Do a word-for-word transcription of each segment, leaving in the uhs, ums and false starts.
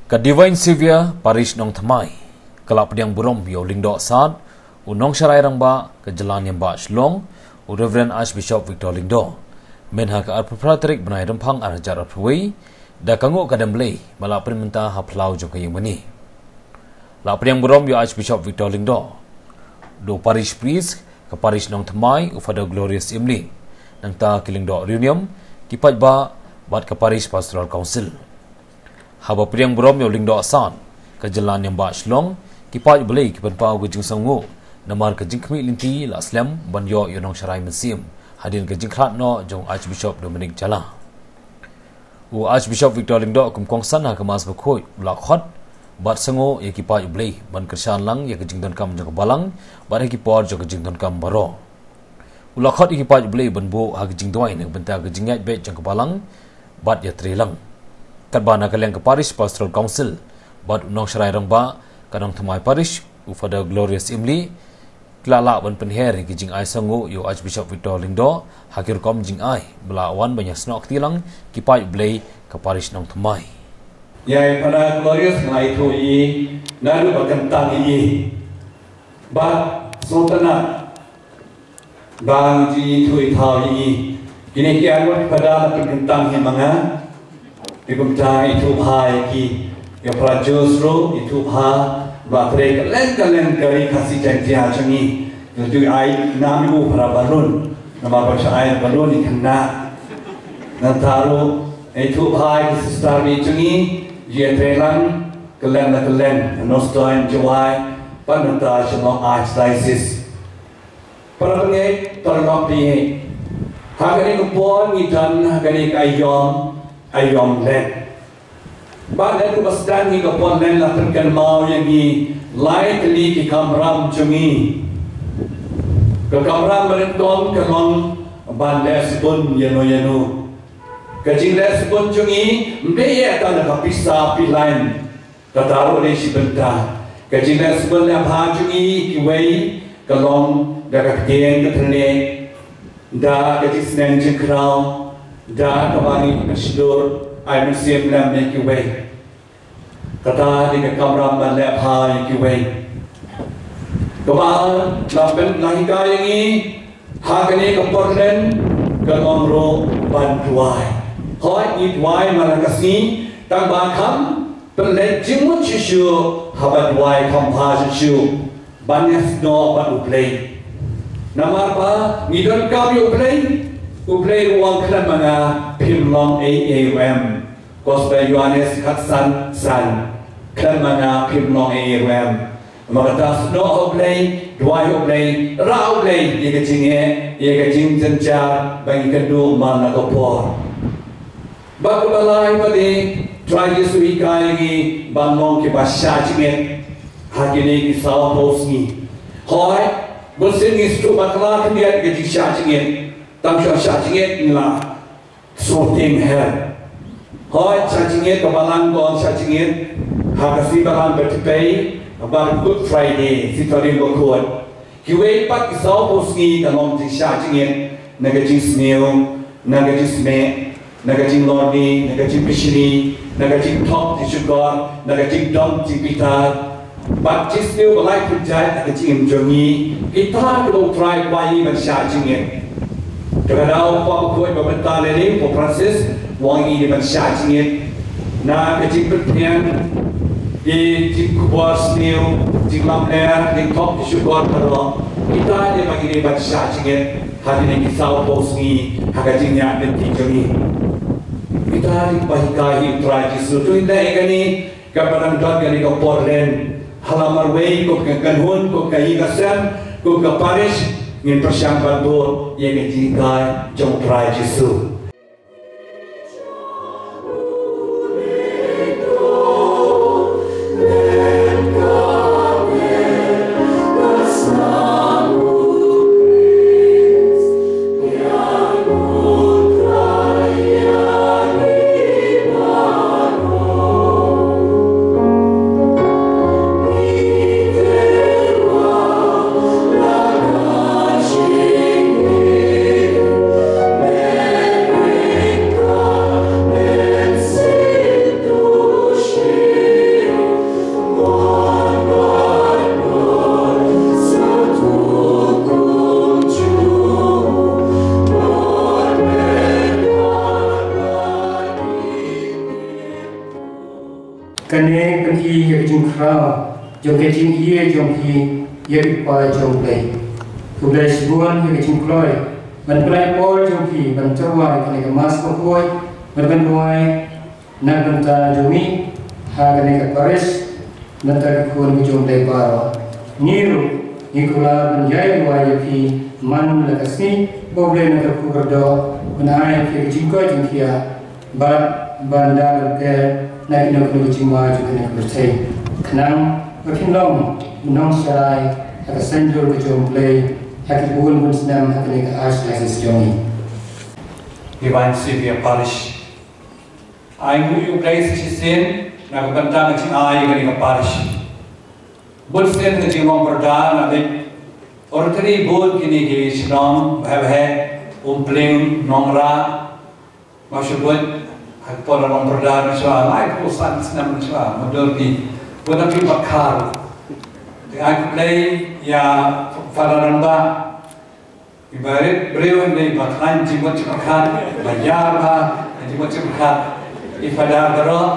Ka Divine Savior Parish Nongthymmai ka la pdiang burom ïa u Lyngdoh Sad, u nongsharai rangbah ka jylla Niam Bah Shillong, u Reverend Archbishop Victor Lyngdoh, mynha ka arphew phra tarik bnai Rymphang ar hajar arphew wei, da ka nguh ka dem Blei ba la pynmynta ha phyllaw jong ka ïingmane. La pdiang burom ïa u Archbishop Victor Lyngdoh da u Parish Priest ka Parish Nongthymmai, u Father Glorious Imli, nangta ki Lyngdoh riewniam, ki paidbah bad ka Parish Pastoral Council. Haba pdiang burom ïa u Lyngdoh Sad, ka jylla Niam Bah Shillong, ki paid U Blei ki pynpaw ka jingsngewnguh namar ka jingkhmih lynti la slem ban ïoh ïa u nongsharai mynsiem hadien ka jingkhlad noh jong u Archbishop Dominic Jala. U Archbishop Victor Lyngdoh kum kongsan ha ka Mass Bakhuid u la khot bad sngewnguh ïa ki paid U Blei ban kyrshan lang ïa ka jingdonkam jong ka balang bad ha ki por jong ka jingdonkam baroh. U la khot ïa ki paid U Blei ban buh ha ka jingduwai na ka bynta ka jingïaid beit jong ka balang bad ïatreilang. Katba na ka liang ka Parish Pastoral Council bad u nongsharai rangbah ka Nongthymmai Parish, u Father Glorious Imli, ki la lah ban pynher ïa ki jingai sngewnguh ïa u Archbishop Victor Lyngdoh ha ki rukom jingai ba la wan ban ïasnoh kti lang ki paid U Blei ka Parish Nongthymmai. Ïa i Father Glorious nga la ïathuh ïa i naduh ba kyntang ïa i. Ba sngewtynnat ba ngi ju ithuh ithaw ïa i. Kine ki arngut Father la pynkyntang hi ma nga. Te kumta nga ithuh bha ïa ki. Ïa Father Jules ruh ithuh bha ba trei kylleng kylleng ka ri Khasi Jaiñtia jong ngi. Ïa ju ai nam ïa u Father Balun. Namar ba sha ai Balun i khynnah. Nangta ruh ithuh bha ïa ki sister ri jong ngi. Ïatreilang kylleng na kylleng. Nongstoiñ Jowai. Bad nangta sha Mawkngit Archdiocese. Para bangeit, para lok bangeit. Ha kane ka por ngi don ha kane ka aïom, aïom Lent. Bad naduh ba sdang ïa ka por Lent la pynkynmaw ïa ngi lai tylli ki kamram jong ngi. Ka kamram ba nyngkong ka long ban leh sbun ïano ïano. Ka jingleh sbun jong ngi ym dei ïa kata da ka pisa pilain. Kata ruh dei shi bynta. Ka jingleh sbun leh bha jong ngi kiwei ka long da ka ktien ka thylliej, da ka jingsneng jingkhraw, da kaba ngi pynshlur ai mynsiem lem ïa kiwei. Kata dei ka kamram ban leh bha ïa kiwei. Kaba la pyn la hikai ïa ngi ha kane ka por Lent ka long ruh ban duwai. Hooid ngi duwai man la ka sngi tang ba kham pynleit jingmut shuh shuh haba duwai kham bha shuh shuh ban ïasnoh bad U Blei. Namar ba ngi donkam ïa U Blei, U Blei u ong khlem ma nga phim long ei ei ruh em. Gospel Ïoannis khatsan san. Khlem ma nga phim long ei ei ruh em. Namar kata snoh ha U Blei, duwai ha U Blei, rah U Blei ïa ka jingeh, ïa ka jingjynjar ba ngi kynduh man la ka por. Bad kaba lai pat, U Trai Jisu u hikai ïa ngi ban long kiba shah jingit ha kine ki sawphew sngi. Hooid, bunsien ngi sngewthuh bakla khyndiat ka jingshah jingit. Tang shu shah jingit ngi la sngewthuh her. Hooid, shah jingit ka balang ka ong shah jingit ha ka sngi balang ba thymmai, bad Good Friday, Sngi Todiong Bakhuid. Kiwei pat ki sawphew sngi ka long jingshah jingit na ka jingsniew, na ka jingsmeh, na ka jinglorni, na ka jingpynshlur, na ka jingthok jingshukor, na ka jingdom jingbitar. Bad jingsniew ba laiphew jait na ka jingim jong ngi, kita kiba U Trai u kwah ïa ngi ban shah jingit. Te ka daw u Kpa Bakhuid ba mynta lane u Pope Francis u ong ïa ngi ban shah jingit na ka jingpynphriang ïa ki jingkhubor sniew, jinglamler, jingthok jingshukor baroh. Kita dei ba ngi dei ban shah jingit ha kine ki sawphew sngi ha ka jingïaid lynti jong ngi. Kita dei ba hikai hi U Trai Jisu. To ngin leh ïa kane kaba dang don kane ka por Lent ha la marwei, kum ka kynhun, kum ka ïing ka sem, kum ka parish, ngin pyrshang ban bud ïa ka jinghikai jong U Trai Jisu. Kane ka pyni ïa ka jingkhraw jong ka jingïeit jong phi ïa u Kpa jong U Blei. U Blei shibun ïa ka jingkloi ban pynlait por jong phi ban tyrwa ïa kane ka Mass bakhuid bad ban duwai na ka bynta jong ngi ha kane ka parish, na ka bynta ki khun ki jong U Blei baroh. Ngi ruh ngi kular ban ïai duwai ïa phi man la ka sngi, ba U Blei na ka kyrkhu kyrdoh un ai ïa phi ka jingkoit jingkhiah bad ban da lynter na kino kino ki jingma jong kane ka pyrthei, khnang ba phin long u nongsharai ha ka saiñdur ka jong U Blei ha ki bun bun snem ha kane ka Archdiocese jong ngi. Divine Savior Parish. Ai nguh ïa U Blei sa shisien na ka bynta ka jingai ïa kane ka parish. Bun sien ka jinglong pyrda nga leit oratory bun kine ki shnong, Bhehbheh, Umpling, Nongrah, Mawshynrut, ha ka por long pyrda na shuwa, laiphew san snem na shuwa, mudui ki, bun na ki Pyrkhat. Te ai khublei ïa Father Rangbah, iba rit briew hynrei ba khlaiñ jingmut jingpyrkhat, ba ïar bha jingmut jingpyrkhat. I Father baroh,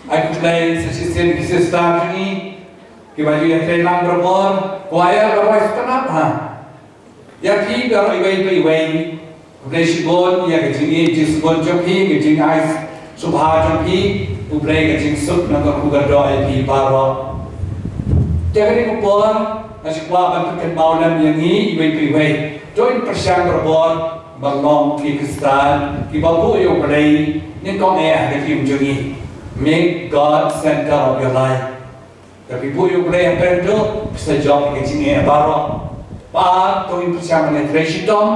ai khublei sa shisien ki sister jong ngi, kiba ju ïatrei lang barabor, choir baroh sngewtynnat ha. Ïa phi baroh iwei pa iwei, U Blei shibun ïa ka jingïeit jingsbun jong phi, ka jingai sngewbha jong phi, U Blei ka jingsuk na ka kyrkhu kyrdoh ïa phi baroh. Te kane ka por nga shu kwah ban pynkynmaw lem ïa ngi iwei pa iwei. To ngin pyrshang barabor ban long ki Khristan kiba buh ïa U Blei nyngkong eh ha ka jingim jong ngi. Make God center of your life. Lada phi buh ïa U Blei ha pyrthei, phi sa jop ïa ka jingeh baroh. Bad to ngin pyrshang ban ïatrei shitom,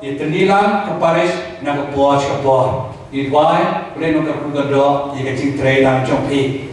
ïatylli lang ka parish na ka por sha ka por. Ngi duwai U Blei un kyrkhu kyrdoh ïa ka jingtrei lang jong phi.